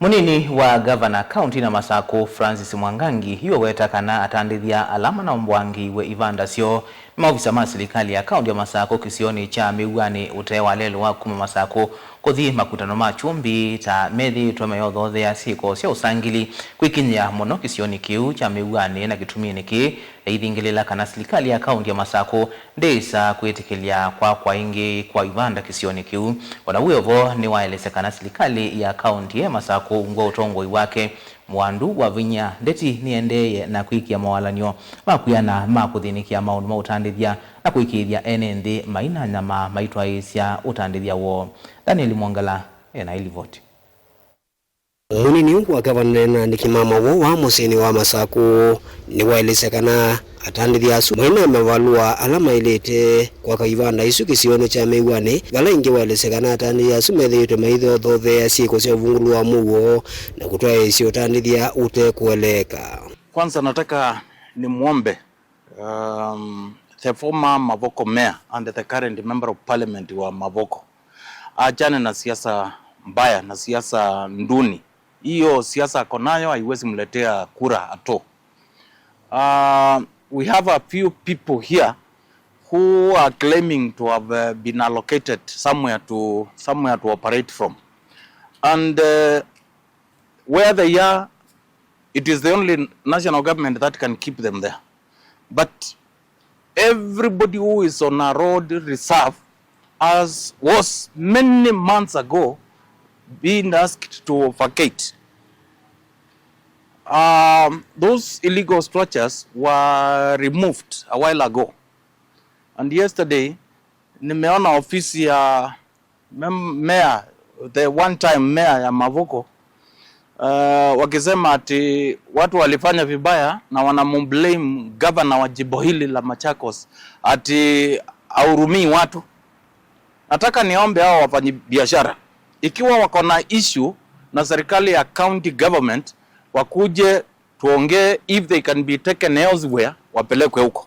Munini wa gavana kaunti na Masaku Francis Mwangangi hiyo weta kana atandithia alama na mbwangi we ivanda syo maofisa ma serikali ya kaunti ya Masaku kisioni cha Miwani ute wa lelo wa kuma Masaku kuthi makutano ma chumbi ta methi tweme yothothea siko sya usangili kwikinyia muno kisioni kiu cha Miwani na kitumini ki ithingilila kana serikali ya kaunti ya Masaku ndisa kwitikilia kwa kwaingi kwa ivanda kisioni kiu. Ona wiyovo ni waelese kana serikali ya kaunti ya Masaku ngwa utongoi wake mwandu wa vinya ndeti niendeye na kwikia mawalanio makwiana makuthinikia maundu ma utandithia na kwikithia ene nthi maina nyama maitwaisya utandithia wo. Daniel Mwangala ena ilivoti. Munini wa gavana na nikimama wo wa musini wa Masaku ni waelesekana atandithia asu maina mavalua ala mailite kwa kaivanda isu kisioni cha Miwani vala ingi waelesekana atandithia asu methitwe maithothothea ciiko cia uvungulu wa muo na kutwaa isio utandithia utekueleka. Kwanza nataka nimwombe the former Mavoko mayor and the current member of parliament wa Mavoko aachane na siasa mbaya na siasa nduni. Hiyo siasa ako nayo haiwezi mletea kura ato. We have a few people here who are claiming to have been allocated somewhere to operate from, and where they are, it is the only national government that can keep them there. But everybody who is on a road reserve, as was many months ago, being asked to vacate. Those illegal structures were removed a while ago. And yesterday, nimeona ofisi ya mayor, the one time mayor ya Mavoko, wakisema ati watu walifanya vibaya na wanamblame governor wa jimbo hili la Machakos ati ahurumii watu. Nataka niombe hao wafanyi biashara, ikiwa wako na issue na serikali ya county government, wakuje tuongee, if they can be taken elsewhere, wapelekwe huko,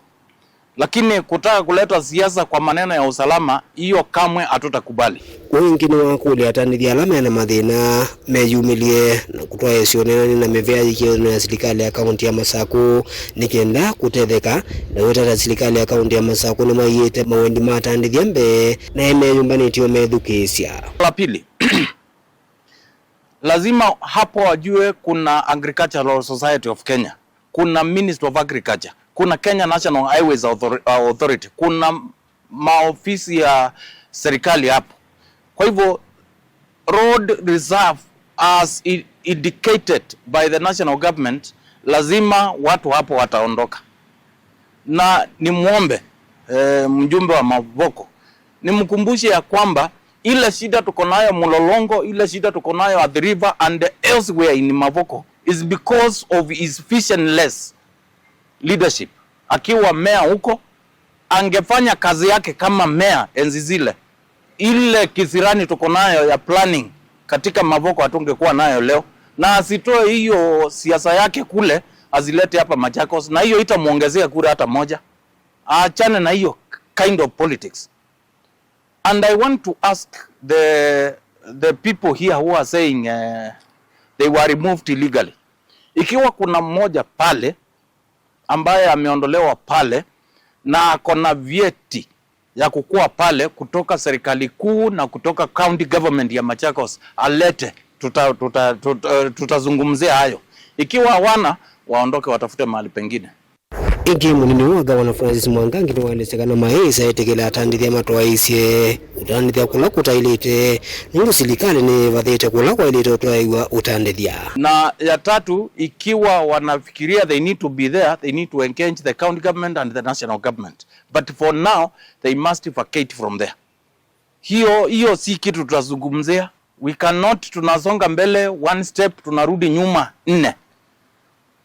lakini kutaka kuleta siasa kwa maneno ya usalama, hiyo kamwe hatutakubali. Wingi ni wakulia atandithia ala mena mathina meyumilie na kutwaa isio nene na mivea yikio ya serikali ya kaunti ya Masaku nikenda kutetheka na wetata serikali ya kaunti ya Masaku ni maiyite mawendi ma atandithia mbee na emeyumbanitio methukisya. La pili, lazima hapo wajue kuna Agricultural Society of Kenya, kuna Ministry of Agriculture, kuna Kenya National Highways Authority, kuna maofisi ya serikali hapo. Kwa hivyo road reserve as indicated by the national government, lazima watu hapo wataondoka. Na nimwombe mjumbe wa Mavoko nimkumbushe ya kwamba ile shida tuko nayo Mlolongo, ile shida tuko nayo at the river and elsewhere in Mavoko is because of his visionless leadership. Akiwa meya huko angefanya kazi yake kama meya enzi zile, ile kisirani tuko nayo ya planning katika Mavoko hatungekuwa nayo leo, na asitoe hiyo siasa yake kule azilete hapa Machakos, na hiyo itamuongezea kura hata moja. Aachane na hiyo kind of politics. And I want to ask the people here who are saying they were removed illegally. Ikiwa kuna mmoja pale ambaye ameondolewa pale na ako na vyeti ya kukua pale kutoka serikali kuu na kutoka county government ya Machakos, alete, tutazungumzia hayo. Ikiwa hawana, waondoke watafute mahali pengine. Ingi munini wa gavana Francis Mwangangi niwaelesekana maisa etikila atandithia matwaisye utandithia kula kutailite nundu silikali ni vathite kula kwailite utwaiwa utandithia. Na ya tatu, ikiwa wanafikiria they need to be there, they need to engage the county government and the national government, but for now they must vacate from there. Hiyo hiyo si kitu tutazungumzia. We cannot, tunasonga mbele one step, tunarudi nyuma nne.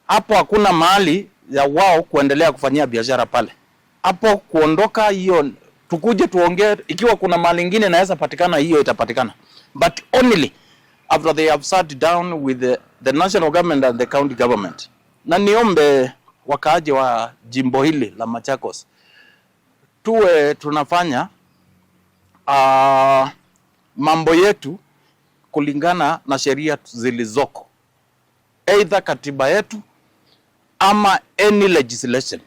Hapo hakuna mahali ya wao kuendelea kufanyia biashara pale. Hapo kuondoka hiyo, tukuje tuongee, ikiwa kuna mahali ingine inaweza patikana, hiyo itapatikana, but only after they have sat down with the national government and the county government. Na niombe wakaaji wa jimbo hili la Machakos tuwe tunafanya mambo yetu kulingana na sheria zilizoko, either katiba yetu ama any legislation.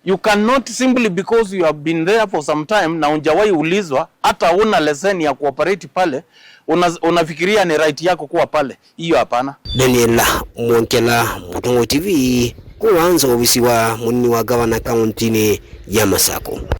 You cannot simply because you have been there for some time na hujawahi ulizwa, hata una leseni ya kuoperate pale, unafikiria ni right yako kuwa pale. Hiyo hapana. Daniela Mwonkela, Mutongo TV, kuanza ofisi wa munini wa gavana kauntini ya Masaku.